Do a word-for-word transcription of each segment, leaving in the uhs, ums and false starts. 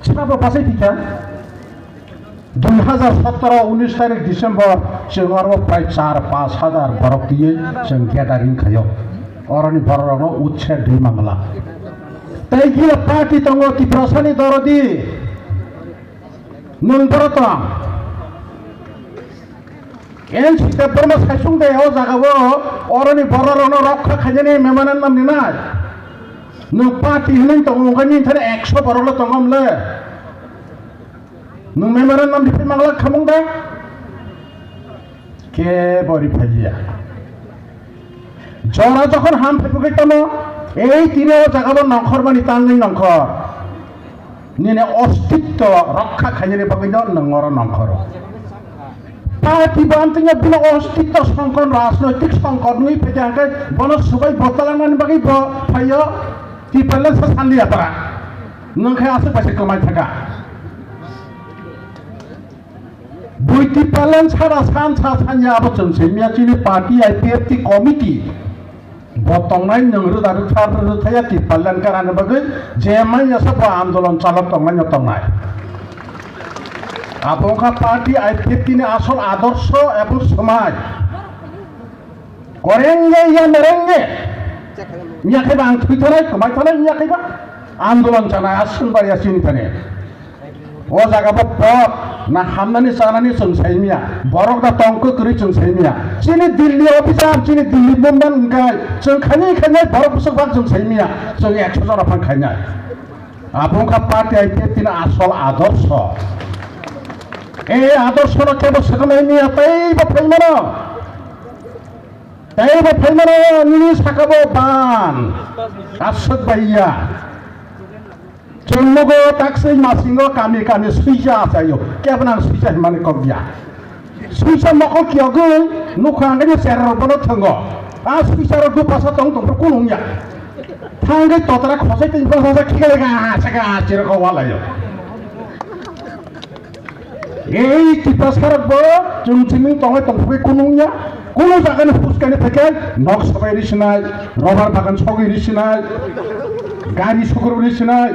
Sabo pasai tikha. Dui hazar sotoro unis tarik December chwng oro prai char pash hazar borok twiwi chwng gathering khaio. Oroni bororokno utse dui mangla. Tei gila party tongo Tiprasani dorodi. Nwng borok tong. N C Debbarma saisung de o jaga o oroni bororokno rokha khainani memorandum ninai. Nwng party hinwi tongo wngkha nini thani ekso borok le tongo mle. Nwng memorandum riphi mangla khamung da? Kebo riphaiya. Jora jokhon ham phaiphugwi tamo, ei tini o jaga bo nongkhor mani tangwi nongkhor. Nini ostitto rokha khainani bagwi no nwng oro nongkhoro. Party bo amtwino bini ostitto songkon rajnoitik songkon wngwi phaikha hwnkhe bono swbai botalanani bagwi bo phaio Tipraland sa sanliya para. Nwng khe aswk bai se kwmai thaka. Bui Tipraland sara san sa sanya abo chwng simiya chini party I P F T committee. Bo tongnai nwng rwda rwkha rwthaya Tipraland karani bagwi je manya sa bo andolon chalok tongnai no tongnai. Abo wngkha party I P F T ni asol adorsho ebong swmai. Korenge ya merenge. Miya khe ba ang thwi thanai, kwmai thanai miya khe ba. Andolon chanai aswng bai ya chini thani. O jaga bo pot na hamnani chanani chwng sai miya. Borok da tong kwrwi chwng sai miya. Chini Delhi officer, chini Delhi movement wngkha chwng khainai khainai borok bwswk bang chwng sai miya. Chwng ekso jora phang khainai. Abo wngkha party I P F T ni asol adorsho. E adorsho no kebo swkang nai miya tei bo phai mano. Tei bo phai mano nini saka bo ban. Aswk bai ya. Chwng nogo taksai masingo kami kami suija achaio, kebo nang suija himani kok ya. Suija mokol kiyogwi nukha ang khe cherrok bono thwngo. A suija rok bwpasa tong tong phuru kunung ya. Thangwi totra khosai twi bwpasa khiklai ga saka cherrok walaio. Ei Tiprasarok bo chwng chiming tonglai tongphogwi kunung ya. Kunu jagani huskani phaikhe nok sobai risinai, robar bagan sogwi risinai, gari sukur risinai.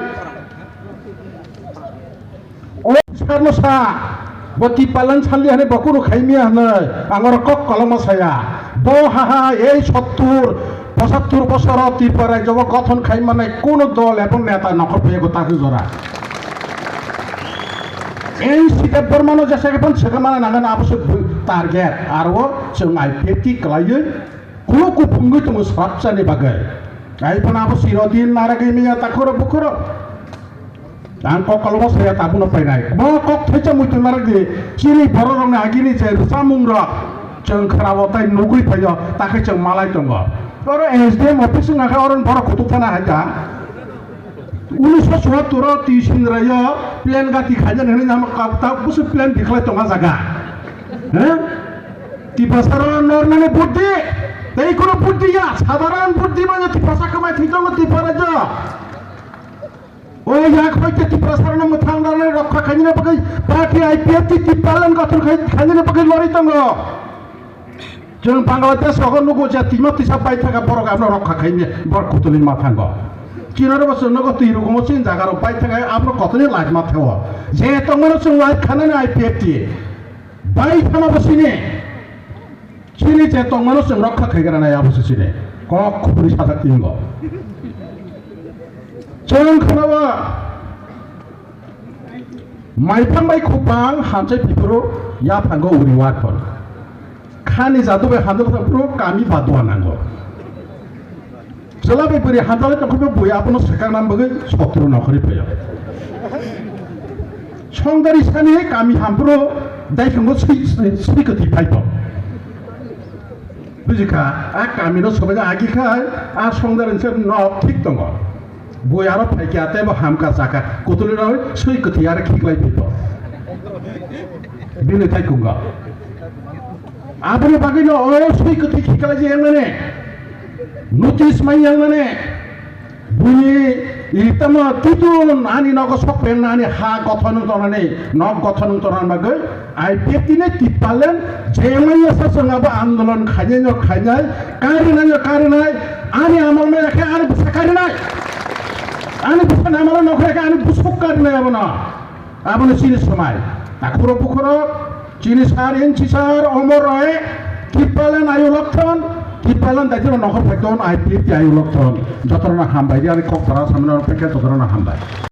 O sarno sa, bo Tipraland saldi hani bo kunu khaimiya hwnwi ang oro kok koloma saya. Bo haha ei sottur Pochattur bosoro Tripura rajyo o gothon khai manai kuno dol ebong neta nokhor phaiyago ta hwnwi jora. N C Debbarmano jesa khe phano swkang mana nangani abo se target. Aro chwng I P F T kwlaiwi kulo kuphungwi tongo swrapsani bagwi. Ai phano abo chirodin naragwi miya takhoro bukhoro. Ang kok kolmo saya tabukno painai. Bo kok thaisa muitu narwk di. Chini bororokni agini je rwchapmungrok chwng khwnao tei nugwi phaio, takhe chwng malai tongo. Oro S D M office wngkha khe oro borok kutuk thana hai ta. Unisho chuattor o twi Sindrai o plan gati khaina hwnwi nama kok ta busu plan dikhlai tonga jaga. He? Tiprasa ro nornani buddhi. Tei kono buddhi ya, sadharan buddhi manya Tiprasa kwmai thwi tongo Tiprasa rajyo. O yak hoite Tiprasarokno mwthang rwnai rokha khainani bagwi party I P F T Tipraland gothon khai-, khainani bagwi lori tongo. Chwng Bangladesh rogo nugo je twima twisa bai thaka borok abono rokha khaini borok kutulwi ma thango. Kinaro bo chwng nogo twi rukumo chini jaga rok bai thaka abono kotoni light ma thango. Je tongmano chwng light khanani I P F T. Bai thano bo sini. Chini je tongmano chwng rokha khaigranai abo se chini. Kok khubui sajak tingo. Chwng khwnao maiphang bai khubang hamchai phipuru yaphango uri watpon. Khani jadu bai hamjak phipuru kami badua nango. Chwla bai bwrwi hamjakle tongkhe bo bui abono swkang nam bagwi sotro nokhorwi phaio. Songdari sani kami hampro daiphangbo swi, swi, swi kwthwi phaibo. Bujikha, a kamino sobaina agi kha, a songdari se nok thik tongo. Bui aro phaikha tei bo hamkha chakha, kutulwi rwi swi kwthwi aro khiklai phaibo. Bini thai kungo. Aboni bagwino o swi kwthwi khiklai je yangnani. Notice mai yangnani. Bini itama tutun ani nogo sok pen ani ha gothon wng tongnani, nok gothon wng tongnani bagwi I P F T ni Tipraland je manya sa chwng abo andolon khainai no khainai, karinai no karinai, ani amol no yakhe ani bwsa karinai. Ani bwsa namalo nokre khe ani bwsuk kar Abono, abono chini somai. Takhuro bukhuro, chini sar, inchi sar, Omor Roy, Kipalan Ayu Lokthon, Kipalan Dajiro Nokhor Phaikon, I P F T Ayu Lokthon. Jotorno hambai, ani kok bara samino pekhe jotorno hambai.